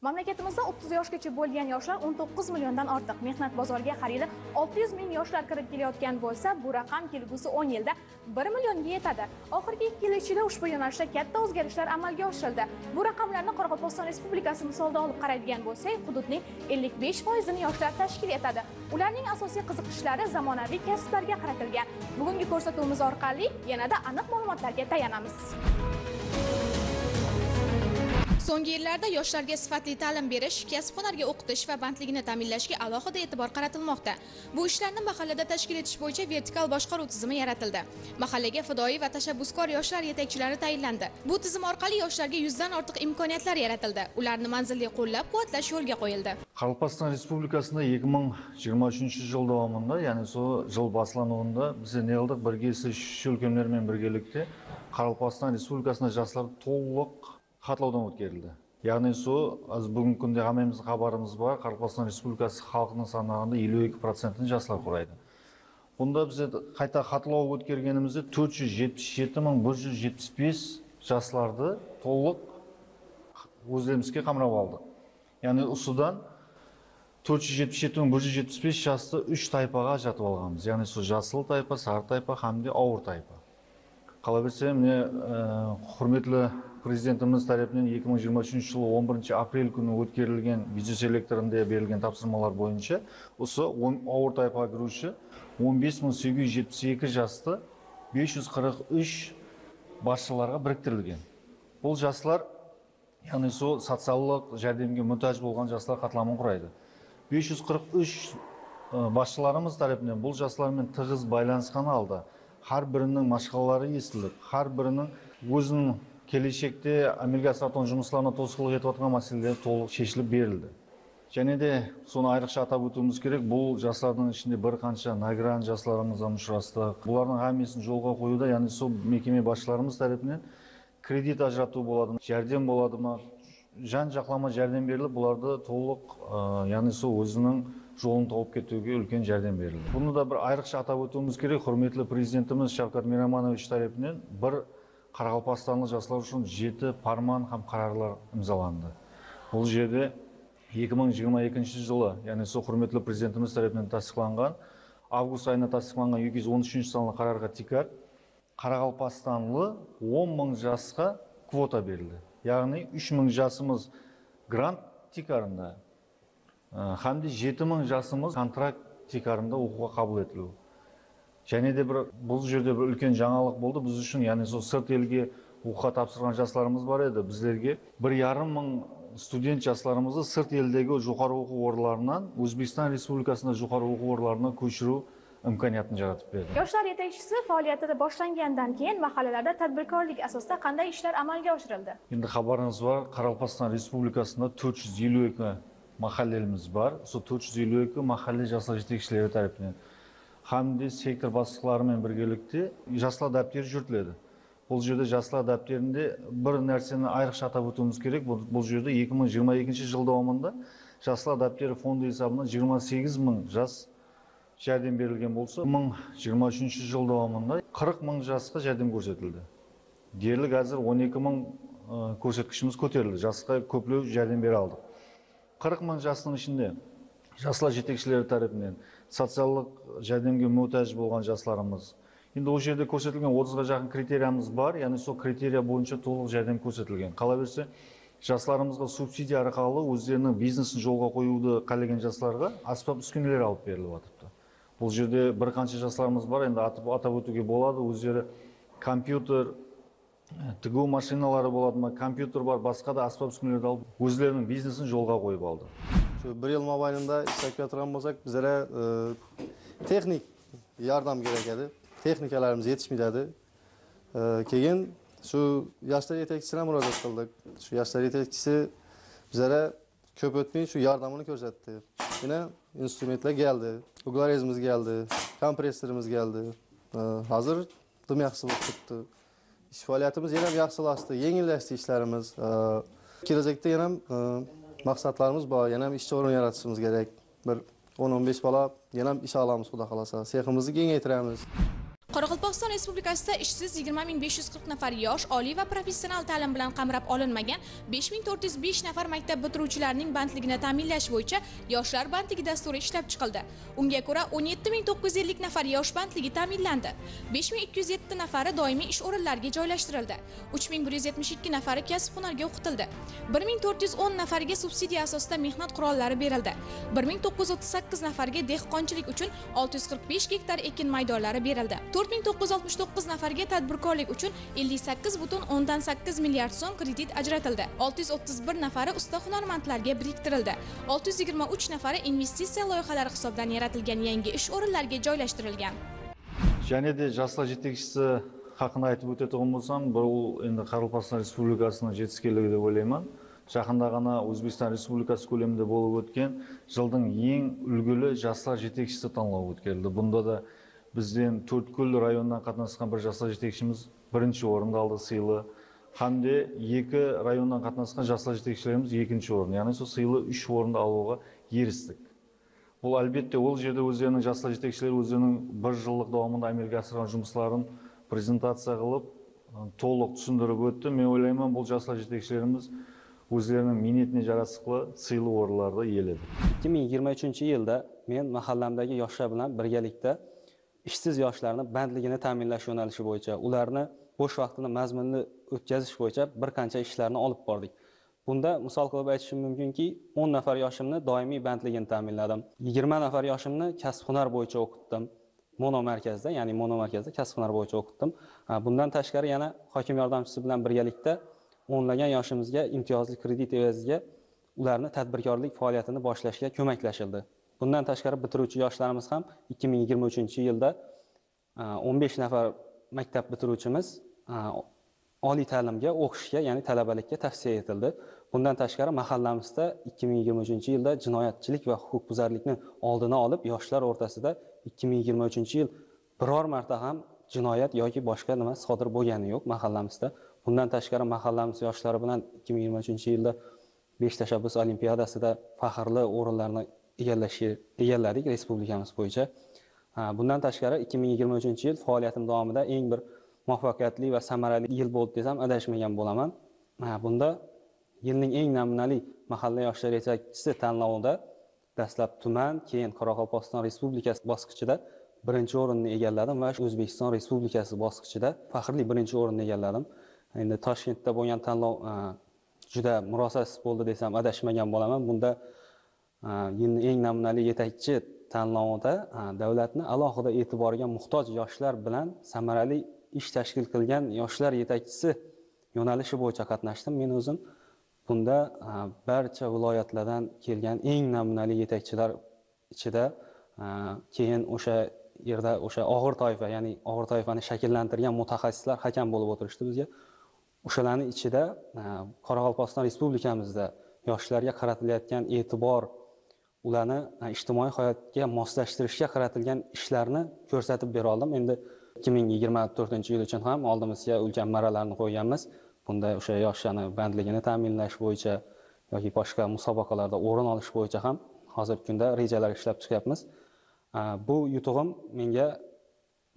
Mamlakatimizda 30 yoshgacha bo'lgan yoshlar 19 milliondan ortiq. Mehnat bozoriga har yili 600 ming yoshlar kirib kelayotgan bo'lsa, bu raqam kelgusi 10 yilda 1 millionga yetadi. Oxirgi 2 yil ichida ushbu yo'nalishda katta o'zgarishlar amalga oshirildi. Bu raqamlarni Qoraqalpog'iston Respublikasi misolida olib qaraydigan bo'lsak, hududning 55%ini yoshlar tashkil etadi. Ularning asosiy qiziqishlari zamonaviy kasblarga qaratilgan. Bugungi ko'rsatuvimiz orqali yanada aniq ma'lumotlarga tayanamiz. So'nggi yillarda yoshlarga sifatli ta'lim berish, kasb-hunarga o'qitish va bandligini ta'minlashga alohida e'tibor qaratilmoqda. Bu ishlarni mahallada tashkil etish bo'yicha vertikal boshqaruv tizimi yaratildi. Mahallaga fidoyi va tashabbuskor yoshlar yetakchilari tayinlandi. Bu tizim orqali yoshlarga 100 dan ortiq imkoniyatlar yaratildi. Ularni manzilli qo'llab-quvvatlash yo'lga qo'yildi. Qoraqalpog'iston Respublikasida 2023 yil davomida, ya'ni shu yil boshlanuvida biz ne qildik? Birga ishlash shulkamlari bilan birgalikda Qoraqalpog'iston Respublikasida yoshlar to'liq xatlovdan o'tkazildi. Ya'ni shu bugungi kunda hammamizning xabarimiz bor, Qoraqalpog'iston Respublikasi xalqining sanog'ida 52%ni yoshlar quraydi. Bunda biz qayta xatlov o'tkazganimizda 477 175 yoshlarni to'liq o'zimizga qamrab oldik. Ya'ni ustidan 477 175 yoshni 3 tayfaga ajratib olganmiz. Ya'ni shu yashil tayfa, sari tayfa hamda og'ir tayfa. Qolaversa, mana hurmatli Prezidentimiz tarafidan 2023 yılı 11 aprel kuni o'tkazilgan videoselektorida berilgan topshirmalar bo'yicha o'sha og'ir tayfaga kiruvchi 15 872 yoshni 543 boshchilarga biriktirilgan. Bu yoshlar, ya'ni shu sotsiallıq járdemga muhtoj bo'lgan yoshlar qatlamini quraydi. 543 boshchilarimiz tarafidan bu yoshlar bilan tig'iz baylanishgan holda har birining mashqalalari esitilib, har birining o'zining келешекте ámelge asıratuǵın жұмыстарына tosqынлық етіп жатқан мәселелер толық шешіліп берілді. Және де соны айрықша атап өтуіміз керек, бұл жастардың ішінде бір қанша награн жастарымыздан ұшырастық. Бұлардың әммесін жолға қоюда, яғни сол мекеме басшыларымыз тарапынан кредит ажырату болады, жәрдем болады ма, жан жақлама жәрдем беріліп, бұларды толық, яғни сол өзінің жолын тауып кетуге үлкен жәрдем берілді. Бұны да бір айрықша атап өтуіміз керек, құрметті президентіміз Шавкат Миромонович тарапынан бір Қарақалпақстанлық жастар үшін 7 парман һәм қарарлар имзаланды. Бұл жерде 2022 жылы, яғни сол құрметті президентіміз тарапынан тастиқланған, август айында тастиқланған 213 санлы қарарға тикар Қарақалпақстанлы 10 мың жасқа квота берілді. Яғни 3 мың жасымыз грант тикарында, һәм де 7 мың жасымыз контракт тикарында оқуға қабыл етілу. Және де бір бұл жерде бір үлкен жаңалық болды біз үшін, яғни сол сырт елге оқуға тапсырған жастарымыз бар еді. Біздерге 1,5 мың студент жастарымызды сырт елдегі жоғары оқу орындарынан Өзбекстан Республикасында жоғары оқу орындарына көшіру imkoniyatini yaratib berdi. Yoshlar yetakchisi faoliyati boshlangandan keyin mahallalarda tadbirkorlik asosida qanday ishlar amalga oshirildi? Endi xabaringiz bor, Qoraqalpog'iston Respublikasida 452 mahallamiz bor. Shu 452 mahalla yoshlar yetakchilari tarafidan hamda sektor boshliqlari bilan birgalikda yoshlar daftari yuritiladi. Бұл жерде жастар дәптерінде бір нәрсені айрықша атап өтуіміз керек. Бұл жерде 2022 жыл давамында жастар дәптері фонды есебінен 28 мың жас жәрдем берілген болса, 2023 жыл давамында 40 мың жасқа жәрдем көрсетілді. Дерлік әзір 12 мың көрсеткішіміз көтерілді. Жасқа көплеу жәрдем бере алдық. 40 мың жастың ішінде жастар жетекшілері тарапынан социалдық жәрдемге мұқтаж болған жастарымыз. Енді ол жерде көрсетілген 30-ға жақын критериямыз бар, яғни сол критерия бойынша толық жәрдем көрсетілген. Қала берсе, жастарымызға субсидия арқылы өздерінің бизнесін жолға қоюды қалеген жастарға аспап үскенелер алып беріліп жатыпты. Бұл жерде бір қанша жастарымыз бар, енді атап өтуге болады, өздері компьютер, тігу машиналары болады ма, компьютер бар, басқа да аспап үскенелерді алып, өздерінің бизнесін жолға қойып алды. Shu bir yil mobaynida ishlab turgan bo'lsak, bizlarga texnik yordam kerak edi. Texnikalarimiz yetishmaydi. Keyin shu yoshlar yetakchisiga murojaat qildik. Shu yoshlar yetakchisi bizlarga ko'p o'tmay shu yordamini ko'rsatdi. Yana instrumentlar keldi, углорезimiz keldi, kompressorimiz keldi. Hozir dim yaxshi bo'lib ketdi. Ish faoliyatimiz yana ham yaxshilashdi, yengillashdi ishlarimiz. Kelajakda yana ham maqsadlarimiz bor, yana ham ishchi o'rin yaratishimiz kerak. Bir 10-15 bola yana ham ish olamiz, xudo xolasa. Seximizni kengaytiramiz. Qoraqalpog'iston Respublikasida ishsiz 20 540 nafar yosh, oliy va professional ta'lim bilan qamrab olinmagan 5405 nafar maktab bitiruvchilarining bandligini ta'minlash bo'yicha Yoshlar bandligi dasturi ishlab chiqildi. Unga ko'ra, 17 950 nafar yosh bandligi ta'minlandi. 5207 nafari doimiy ish o'rinlariga joylashtirildi. 3172 nafari kasb hunarga o'qitildi. 1410 nafariga subsidiya asosida mehnat qurollari berildi. 1938 nafarga dehqonchilik uchun 645 gektar ekin maydonlari berildi. 4969 nafarga tadbirkorlik uchun 58,8 milliard so'm kredit ajratildi. 631 nafari usta hunarmandlarga biriktirildi. 623 nafari investitsiya loyihalari hisobidan yaratilgan yangi ish o'rinlariga joylashtirilgan. Және де жастар жетекшісі хақында айтып өтетін болсам, бұл енді Қарақалпақстан Республикасының жетіскерлігі деп ойлаймын. Жақында ғана Өзбекстан Республикасы көлемінде болып өткен жылдың ең үлгілі жастар жетекшісі таңдауы өткерілді. Бұнда да бізден Төрткүл районынан қатынасқан бір жастар жетекшіміз бірінші орынды алды, сыйлы. Һәм де екі районнан қатынасқан жастар жетекшілеріміз екінші орын, яғни сол сыйлы үш орынды алуға ерістік. Бұл, әлбетте, ол жерде өздерінің жастар жетекшілері өздерінің бір жылдық давамында әмелге асырған жұмыстарын презентация қылып, толық түсіндіріп өтті. Мен ойлаймын, бұл жастар жетекшілеріміз өздерінің минетіне жарасықлы сыйлы орынларды иеледі. 2023 yilda men mahallamdagi yoshlar bilan birgalikda ishsiz yoshlarni bandligini ta'minlash yo'nalishi bo'yicha, ularni bo'sh vaqtini mazmunli o'tkazish bo'yicha bir qancha ishlarni olib bordik. Bunda misol qilib aytishim mumkinki, 10 nafar yoshimni doimiy bandligini ta'minladim, 20 nafar yoshimni kasb hunar bo'yicha o'qitdim mono markazda, ya'ni mono markazda kasb hunar bo'yicha o'qitdim. Bundan tashqari, yana hokim yordamchisi bilan birgalikda o'nlagan yoshimizga imtiyozli kredit evaziga ularni tadbirkorlik faoliyatini boshlashga ko'maklashildi. Bundan tashqari, bitiruvchi yoshlarimiz ham 2023 yilda 15 nafar maktab bitiruvchimiz oliy ta'limga o'qishga, ya'ni talabalikka tavsiya etildi. Bundan tashqari, mahallamizda 2023 yilda jinoyatchilik va huquqbuzarlikni oldini olib, yoshlar o'rtasida 2023 yil biror marta ham jinoyat yoki boshqa nima sodir bo'lgani yo'q mahallamizda. Bundan tashqari, mahallamiz yoshlari bilan 2023 yilda "Besh tashabbus olimpiadasida" faxrli o'rinlarni egalladik respublikamiz bo'yicha. Bundan tashqari, 2023 yil faoliyatim davomida eng bir muvaffaqiyatli va samarali yil bo'ldi desam, adashmagan bo'laman. Bunda yilning eng namunali mahalla yoshlar yetakchisi tanlovida dastlab tuman, keyin Qoraqalpog'iston Respublikasi bosqichida birinchi o'rinni egalladim va O'zbekiston Respublikasi bosqichida faxrli birinchi o'rinni egalladim. Endi Toshkentda bo'lgan tanlov juda murosasiz bo'ldi desam, adashmagan bo'laman. Bunda yilning eng namunali yetakchi tanlovida davlatni alohida e'tiboriga muhtoj yoshlar bilan samarali ish tashkil qilgan yoshlar yetakchisi yo'nalishi bo'yicha qatnashdim men o'zim. Bunda barcha viloyatlardan kelgan eng namunali yetakchilar ichida, keyin o'sha yerda o'sha og'ir toifa, ya'ni og'ir toifani shakllantirgan mutaxassislar hakam bo'lib o'tirishdi bizga. O'shalarni ichida Qoraqalpog'iston Respublikamizda yoshlarga qaratilayotgan e'tibor, ularni ijtimoiy hayotga moslashtirishga qaratilgan ishlarni ko'rsatib bera oldim. Endi 2024 yil uchun ham oldimizga ulkan marralarni qo'yganmiz. Bunda o'sha yoshlarni bandligini ta'minlash bo'yicha yoki boshqa musobaqalarda o'rin olish bo'yicha ham hozirgi kunda rejalar ishlab chiqyapmiz. Bu yutug'im menga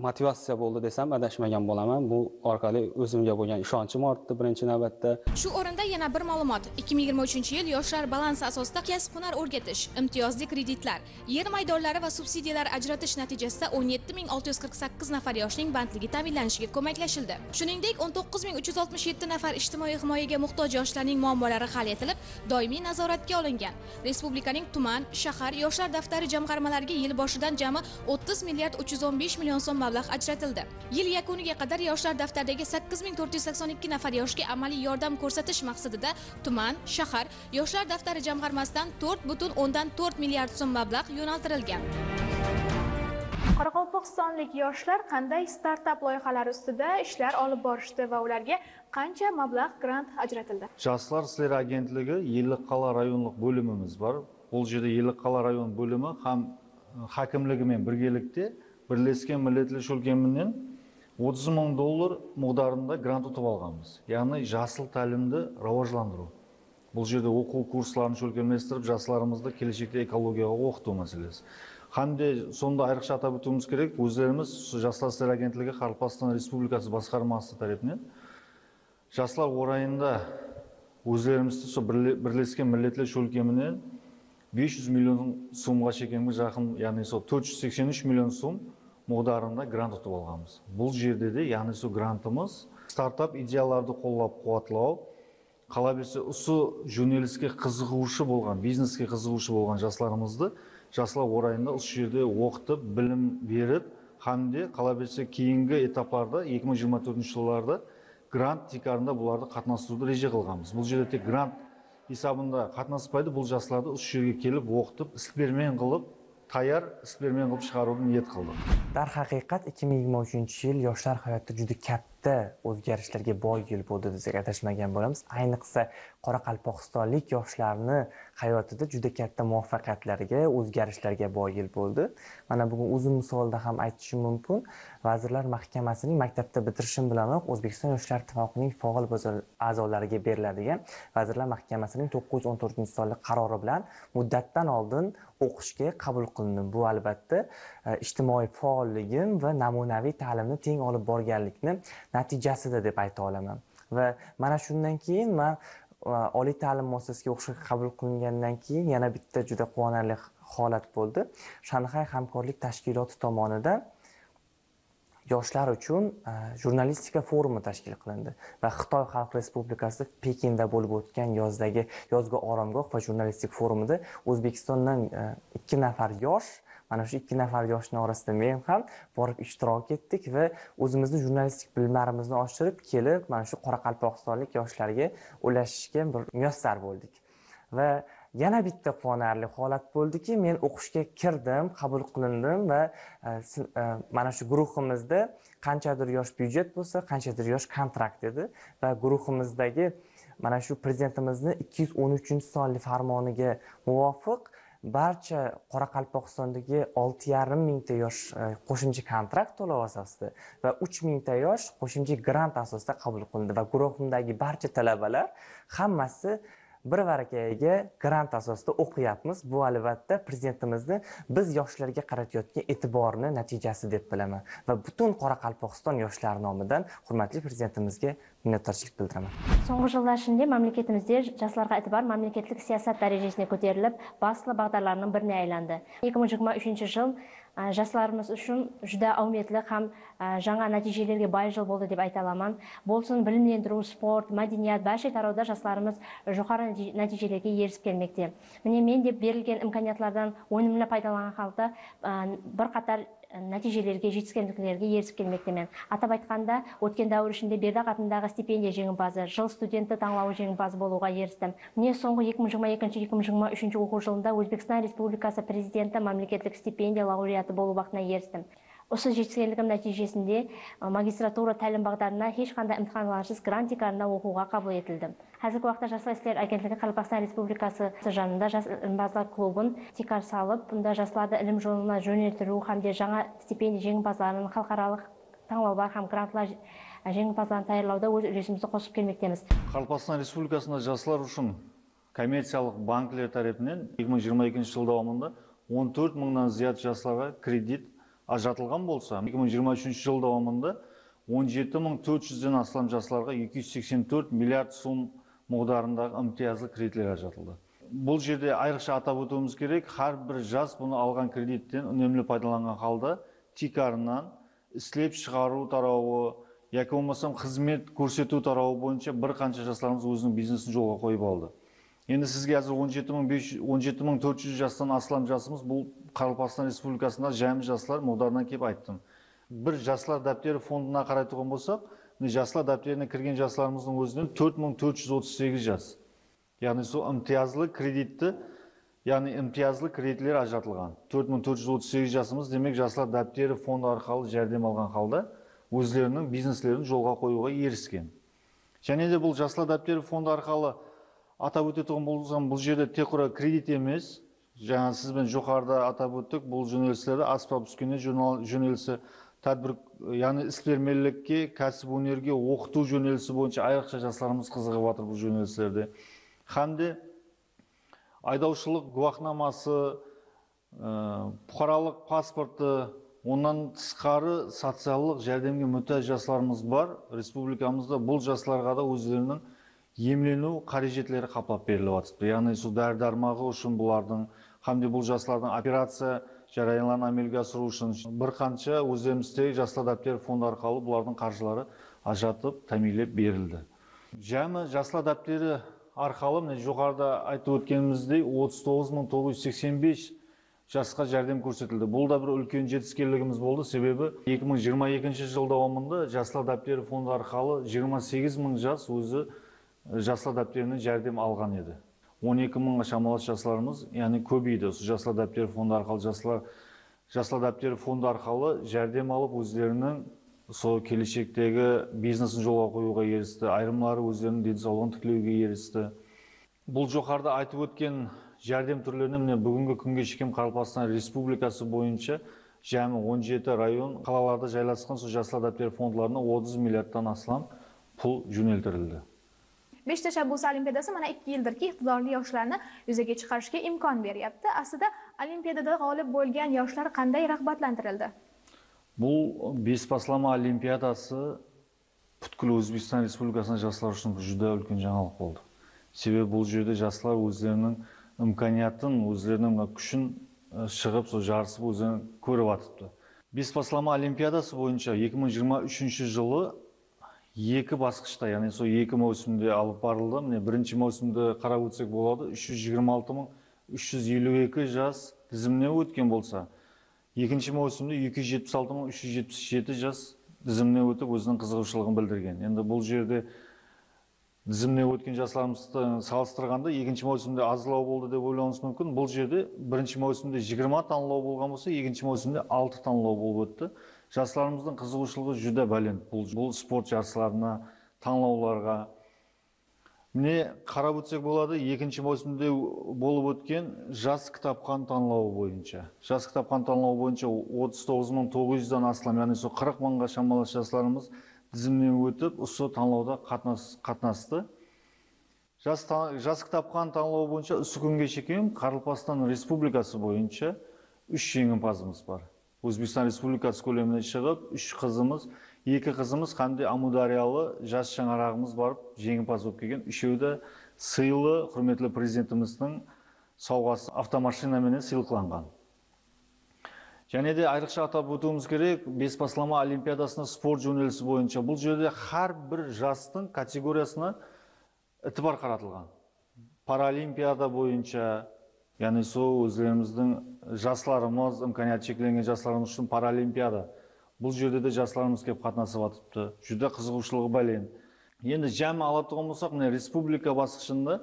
motivatsiya bo'ldi desam, adashmagan bo'laman. Bu orqali o'zimga bo'lgan ishonchim ortdi birinchi navbatda. Shu o'rinda yana bir ma'lumot. 2023 yil yoshlar balansi asosida kasb hunar o'rgatish, imtiyozli kreditlar, yer maydonlari va subsidiyalar ajratish natijasida 17 648 nafar yoshning bandligi ta'minlanishiga ko'maklashildi. Shuningdek, 19 367 nafar ijtimoiy himoyaga muhtoj yoshlarning muammolari hal etilib, doimiy nazoratga olingan. Respublikaning tuman, shahar yoshlar daftari jamg'armalariga yil boshidan jami 30 milliard 315 million so'm mablag' ajratildi. Yil yakuniga qadar yoshlar daftaridagi 8482 nafar yoshga amaliy yordam ko'rsatish maqsadida tuman, shahar yoshlar daftari jamg'armasidan 4,4 milliard so'm mablag' yo'naltirilgan. Qoraqalpog'istonlik yoshlar qanday startap loyihalari ustida ishlar olib borishdi va ularga qancha mablag' grant ajratildi? Жастар істері агентлігі Елікқала районлық бөліміміз бар. Бұл жерде Елікқала район бөлімі һәм хакімлігімен біргелікте Бірлескен Милетлер Шөлкемінен 30 мың доллар мұғдарында грант ұтып алғанбыз. Яғни жасыл тәлімді рауажландыру. Бұл жерде оқу курсларын шөлкемлестіріп, жастарымызды келешекте экологияға оқыту мәселесі. Hamda sonda ayrıqsha atap ótiwimiz kerek, ózlerimiz Jaslar isleri agentligi Qaraqalpaqstan Respublikası basqarması tárepinen Jaslar orayında ózlerimizdi sol Birlesken Milletler Shólkeminen 500 million sumǵa shekemgi jaqın, yaǵnıy sol 483 million sum muǵdarında grant utıp alǵanbız. Bul jerde de, yaǵnıy sol grantımız startap ideyalardı qollap-quwatlaw, qala berse usı jóneliske qızıǵıwshı bolǵan, bizneske qızıǵıwshı bolǵan jaslarımızdı Jaslar orayında usı jerde oqıtıp, bilim berip, hám de qala berse keyingi etaplarda 2024 jıllarda grant tiykarında bulardı qatnastırıwdı reje qılǵanbız. Bul jerde tek grant esabında qatnaspaydı, bul jaslardı usı jerge kelip oqıtıp, isbilermen qılıp, tayar isbilermen qılıp shıǵarıwdı niyet qıldıq. Darhaqiqat 2023 yil yoshlar hayotida juda katta o'zgarishlarga boy yil bo'ldi desak adashmagan bo'lamiz. Ayniqsa qoraqalpog'istonlik yoshlarni hayotida juda katta muvaffaqiyatlarga, o'zgarishlarga boy yil bo'ldi. Mana bugun o'zim misolida ham aytishim mumkin. Vazirlar Mahkamasining maktabda bitirishim bilanoq O'zbekiston Yoshlar ittifoqining faol a'zolariga beriladigan Vazirlar Mahkamasining 914-sonli qarori bilan muddatdan oldin o'qishga qabul qilindim. Bu albatta ijtimoiy faolligim va namunaviy ta'limni teng olib borganlikni natijasida deb ayta olaman. Va mana shundan keyin men oliy ta'lim muassasasiga o'qishga qabul qilingandan keyin yana bitta juda quvonarli holat bo'ldi. Shanxay hamkorlik tashkiloti tomonidan yoshlar uchun jurnalistika forumi tashkil qilindi va Xitoy Xalq Respublikasi Pekinda bo'lib o'tgan yozgi oromgoh va jurnalistik forumida O'zbekistondan 2 nafar yosh, mana shu 2 nafar yoshning orasida men ham borib ishtirok ettik va o'zimizni jurnalistik bilimlarimizni oshirib kelib, mana shu qoraqalpog'istonlik yoshlarga ulashishga bir muyassar bo'ldik. Va yana bitta quvonarli holat bo'ldiki, men o'qishga kirdim, qabul qilindim va mana shu guruhimizda qanchadir yosh byudjet bo'lsa, qanchadir yosh kontrakt edi va guruhimizdagi mana shu prezidentimizni 213-sonli farmoniga muvofiq barcha Qoraqalpog'istondagi 6,5 mingta yosh qo'shimcha kontrakt to'lov asosida va 3 mingta yosh qo'shimcha grant asosida qabul qilindi va guruhimdagi barcha talabalar hammasi bir varakaga grant asosida o'qiyapmiz. Bu albatta prezidentimizni biz yoshlarga qaratayotgan e'tiborini natijasi deb bilaman va butun Qoraqalpog'iston yoshlari nomidan hurmatli prezidentimizga minnatdorchilik bildiraman. Soңғы жылдар ішінде мемлекетімізде жастарға итибар мемлекеттік саясат дәрежесіне көтеріліп, басты бағдарларының біріне айланды. 2023 жыл жастарымыз үшін жүдә әуметлі һәм жаңа нәтижелерге бай жыл болды деп айта аламын. Болсын білімлендіру, спорт, мәдениет, барша тарауда жастарымыз жоғары нәтижелерге ерісіп келмекте. Міне мен деп берілген имканиятлардан өнімді пайдаланған халда бірқатар нәтижелерге, жетіскендіктерге ерісіп келмектемен. Атап айтқанда, өткен дәуір ішінде Бердақ атындағы стипендия жеңімпазы, жыл студенті таңлауы жеңімпазы болуға ерістім. Міне соңғы 2022-2023 оқу жылында Өзбекстан Республикасы президенті мемлекеттік стипендия лауреаты болу бақытына ерістім. Осы жетіскендігім нәтижесінде магистратура тәлім бағдарына еш қандай емтиханларсыз грант тикарында оқуға қабыл етілдім. Қазіргі уақытта Жастар істері агентлігі Қарақалпақстан Республикасы жанында Жас ілімпаздар клубын тикар салып, бұнда жастарды ілім жолына жөнелтіру һәм де жаңа стипендия жеңімпаздарын халықаралық таңлаулар һәм грантлар жеңімпаздарын даярлауда өз үлесімізді қосып келмектеміз. Қарақалпақстан Республикасында жастар үшін коммерциялық банкілер тарапынан 2022 жыл давамында 14 мыңнан зият жастарға кредит ажыратылған болса, 2023 жыл давамында 17 400-ден астам жастарға 284 миллиард сом мұғдарындағы ымтиязлы кредитлер ажыратылды. Бұл жерде айрықша атап өтуіміз керек, әрбір жас бұны алған кредиттен үнемді пайдаланған халда тикарынан істеп шығару тарауы, яки болмасам қызмет көрсету тарауы бойынша бір қанша жастарымыз өзінің бизнесін жолға қойып алды. Енді сізге қазір 17 400 жастан астам жасымыз бұл Қарақалпақстан Республикасында жайым жастар мұғдарынан келіп айттым. Бір жастар дәптері фондына қарайтұғын болсақ, жастар дәптеріне кірген жастарымыздың өзінен 4438 жас. Яғни сол ымтиязлы кредитті, яғни ымтиязлы кредитлер ажыратылған. 4438 жасымыз, демек жастар дәптері фонды арқылы жәрдем алған халда өздерінің бизнеслерін жолға қоюға еріскен. Және де бұл жастар дәптері фонды арқылы атап өтетін болсам, бұл жерде тек қана кредит емес, жаңа сізбен жоғарыда атап өттік, бұл жөнелістерде аспап үскене жөнелісі, тәдбір, яғни іскермерлікке, кәсіп өнерге оқыту жөнелісі бойынша айрықша жастарымыз қызығып жатыр бұл жөнелістерде. Һәм де айдаушылық гуахнамасы, Puqaralıq pasportı, ondan tısqarı sociallıq járdemge mútáj jaslarımız bar. Respublikamızda bul jaslarǵa da ózleriniń emleniw qárejetleri qaplap berilip atırdı. Yaǵnıy sol dári-dármaǵı ushın bulardıń hám de bul jaslardıń operaciya járayanların ámelge asırıw ushın bir qansha ózlerimizdegi Jaslar dápteri fondı arqalı bulardıń qarjıları ajıratıp támiyinlep berildi. Jámi Jaslar dápteri arqalı mine joqarıda aytıp ótkenimizdey 39 985 jasqa járdem kórsetildi. Bul da bir úlken jetiskenligimiz boldı. Sebebi 2022 jıl dawamında Jaslar dápteri fondı arqalı 28 mıń jas ózi Jaslar dápterinen járdem alǵan edi. 12 mıńǵa shamalas jaslarımız, yaǵnıy kóbeydi. Usı Jaslar dápteri fondı arqalı Jaslar dápteri fondı arqalı járdem alıp, ózleriniń sol keleshektegi biznesin jolǵa qoyıwǵa eristi. Ayırımları ózleriniń densawlıǵın tiklewge eristi. Bul joqarıda aytıp ótken járdem túrlerine mine búgingi kúnge shekem Qaraqalpaqstan Respublikası boyınsha jámi 17 rayon, qalalarda jaylasqan sol Jaslar dápteri fondlarına 30 milliardtan aslam pul jóneltirildi. Besh tashabbus olimpiadasi mana 2 yildirki iqtidorli yoshlarni yuzaga chiqarishga imkon beryapti. Aslida olimpiadada g'olib bo'lgan yoshlar qanday rag'batlantirildi? Bul Bes baslama olimpiadası pútkil Ózbekstan Respublikasınıń jaslar ushın júdá úlken jańalıq boldı. Sebebi bul jerde jaslar ózleriniń imkaniyatın, ózleriniń mına kúshin shıǵıp, sol jarısıp ózlerin kórip atıptı. Bes baslama olimpiadası boyınsha 2023 jılı eki basqıshta, yaǵnıy sol eki máwsimde alıp barıldı. Mine birinshi máwsimdi qarap ótsek boladı. 326 352 jas dizimnen ótken bolsa, ekinshi máwsimde 276 377 jas dizimnen ótip, óziniń qızıǵıwshılıǵın bildirgen. Endi bul jerde dizimnen ótken jaslarımızdı salıstırǵanda ekinshi máwsimde azlaw boldı dep oylawımız múmkin. Bul jerde birinshi máwsimde 20 tańlaw bolǵan bolsa, ekinshi máwsimde 6 tańlaw bolıp ótti. Jaslarımızdıń qızıǵıwshılıǵı júdá bálent bul sport jarıslarına, tańlawlarǵa. Mine qarap ótsek boladı, ekinshi máwsimde bolıp ótken Jas kitapxan tańlawı boyınsha. Jas kitapxan tańlawı boyınsha 39 900dan aslam, yaǵnıy sol 40 mıńǵa shamalas jaslarımız dizimnen ótip, usı tańlawda qatnastı. Jas kitapxan tańlawı boyınsha usı kúnge shekem Qaraqalpaqstan Respublikası boyınsha 3 jeńimpazımız bar. Ózbekstan Respublikası kólemine shıǵıp, 3 qızımız, 2 qızımız hám de Ámiwdáryalı jas shańaraǵımız barıp jeńimpaz bolıp kelgen. Úshewi de sıylı, húrmetli Prezidentimizdiń sawǵası avtomashina menen sıylıqlanǵan. Jáne de ayrıqsha atap ótiwimiz kerek, Bes baslama olimpiadasında sport jónelisi boyınsha bul jerde hár bir jastıń kategoriyasına itibar qaratılǵan. Paralimpiada boyınsha, yaǵnıy sol ózlerimizdiń jaslarımız, imkaniyatı sheklengen jaslarımız ushın paralimpiada. Bul jerde de jaslarımız kelip qatnasıp atıptı. Júdá qızıǵıwshılıǵı bálent. Endi jámi alatuǵın bolsaq, mine respublika basqıshında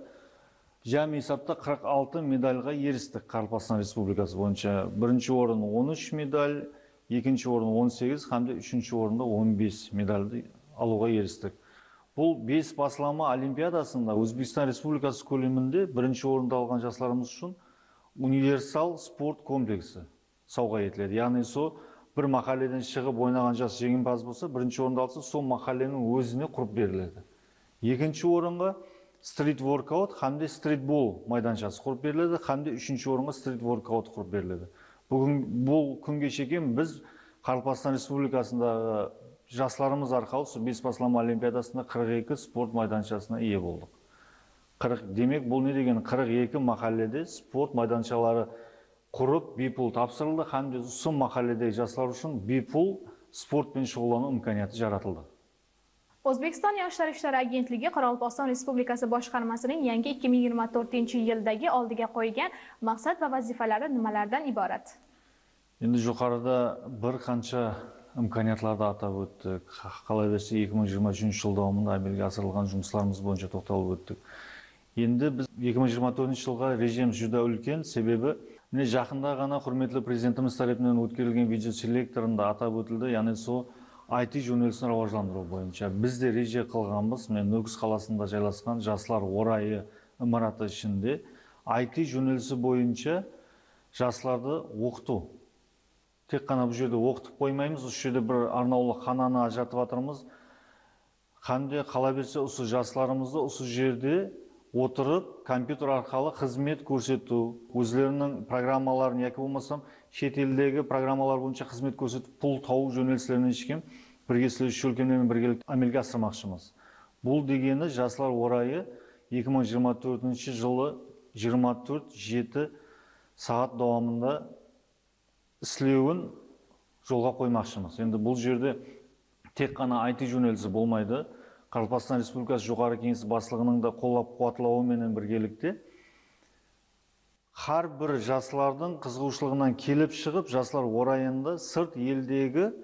jámi esapta 46 medalǵa eristik Qaraqalpaqstan Respublikası boyınsha. Birinshi orın 13 medal, ekinshi orın 18 hám de úshinshi orında 15 medaldı alıwǵa eristik. Bul Bes baslama olimpiadasında Ózbekstan Respublikası kóleminde birinshi orındı alǵan jaslarımız ushın universal sport kompleksi sawǵa etiledi. Yaǵnıy sol bir máhálleden shıǵıp oynaǵan jas jeńimpaz bolsa, birinshi orındı alsa, sol máhálleniń ózine qurıp beriledi. Ekinshi orınǵa street workout hám de streetbol maydanshası qurıp beriledi, hám de úshinshi orınǵa street workout qurıp beriledi. Búgin bul kúnge shekem biz Qaraqalpaqstan Respublikasındaǵı jaslarımız arqalı usı Bes baslama olimpiadasında 42 sport maydanshasına iye boldıq. 40, demek bul ne degeni? 42 máhállede sport maydanshaları qurıp biypul tapsırıldı hám de usı máhálledegi jaslar ushın biypul sport penen shuǵıllanıw imkaniyatı jaratıldı. O'zbekiston Yoshlar ishlari agentligi Qoraqalpog'iston Respublikasi boshqarmasining yangi 2024-yildagi oldiga qo'ygan maqsad va vazifalari nimalardan iborat? Endi joqarıda bir qansha imkaniyatlardı atap óttik. Qalaberse, 2023 jıl dawamında ámelge asırılǵan jumıslarımız boyınsha toqtalıp óttik. Endi biz 2024 jılǵa rejemiz júdá úlken, sebebi mine jaqında ǵana húrmetli Prezidentimiz tárepinen ótkerilgen videoselektorında atap ótildi, yaǵnıy sol IT jónelisin rawajlandırıw boyınsha biz de reje qılǵanbız. Mine Nókis qalasında jaylasqan Jaslar orayı imaratı ishinde IT jónelisi boyınsha jaslardı oqıtıw. Tek ǵana bul jerde oqıtıp qoymaymız, usı jerde bir arnawlı xananı ajıratıp atırmız. Hám de qalaberse usı jaslarımızdı usı jerde отырып компьютер арқылы қызмет көрсету, өздерінің программаларын яки болмасам шетелдегі программалар бойынша қызмет көрсетіп пұл тауып жөнелістеріне шейін бірге істеуші шөлкемдермен біргелікте әмелге асырмақшымыз. Бұл дегені Жастар орайы 2024 жылы 24/7 сағат давамында істеуін жолға қоймақшымыз. Енді бұл жерде тек қана IT жөнелісі болмайды. Қарақалпақстан Республикасы Жоғары Кеңесі бастығының да қолдап қуатлауы біргелікте har бір жастардың қызығушылығынан келіп шығып, Жастар орайында сырт елдегі,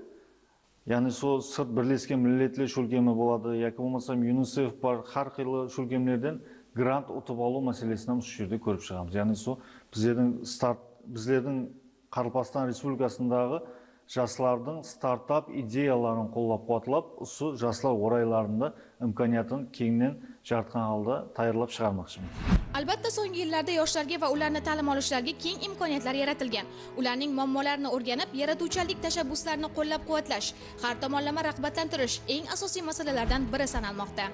яғни сол сырт Бірлескен Милетлер Шөлкемі болады, яки болмаса ЮНИСЕФ бар, har қилы шөлкемлерден грант ұтып алу мәселесін осы жерде көріп шығамыз. Яғни сол біздердің Қарақалпақстан Республикасындағы жастардың стартап идеяларын қолдап-қуатлап, осы жастар орайларында имканиятын кеңінен жаратқан halda tayyorlab шығармақшымыз. Albatta, so'nggi yillarda yoshlarga va ularni ta'lim olishlariga keng imkoniyatlar yaratilgan. Ularning muammolarini o'rganib, yaratuvchanlik tashabbuslarini qo'llab-quvvatlash, har tomonlama rag'batlantirish eng asosiy masalalardan biri sanalmoqda.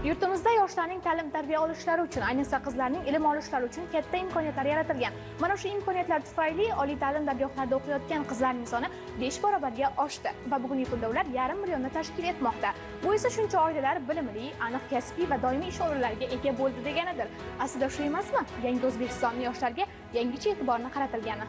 Yurtimizda yoshlarning ta'lim-tarbiya olishlari uchun, ayniqsa qizlarning ilm olishlari uchun katta imkoniyatlar yaratilgan. Mana shu imkoniyatlar tufayli oliy ta'lim dargohlarida o'qiyotgan qizlarning soni 5 barobarga oshdi va bugungi kunda ular 0,5 millionni tashkil etmoqda. Bu esa shuncha oilalar bilimli, aniq kasbiy va doimiy ish o'rinlariga ega bo'ldi deganidir. Aslida shu emasmi? Yangi O'zbekistonning yoshlarga yangicha e'tiborni qaratilgani.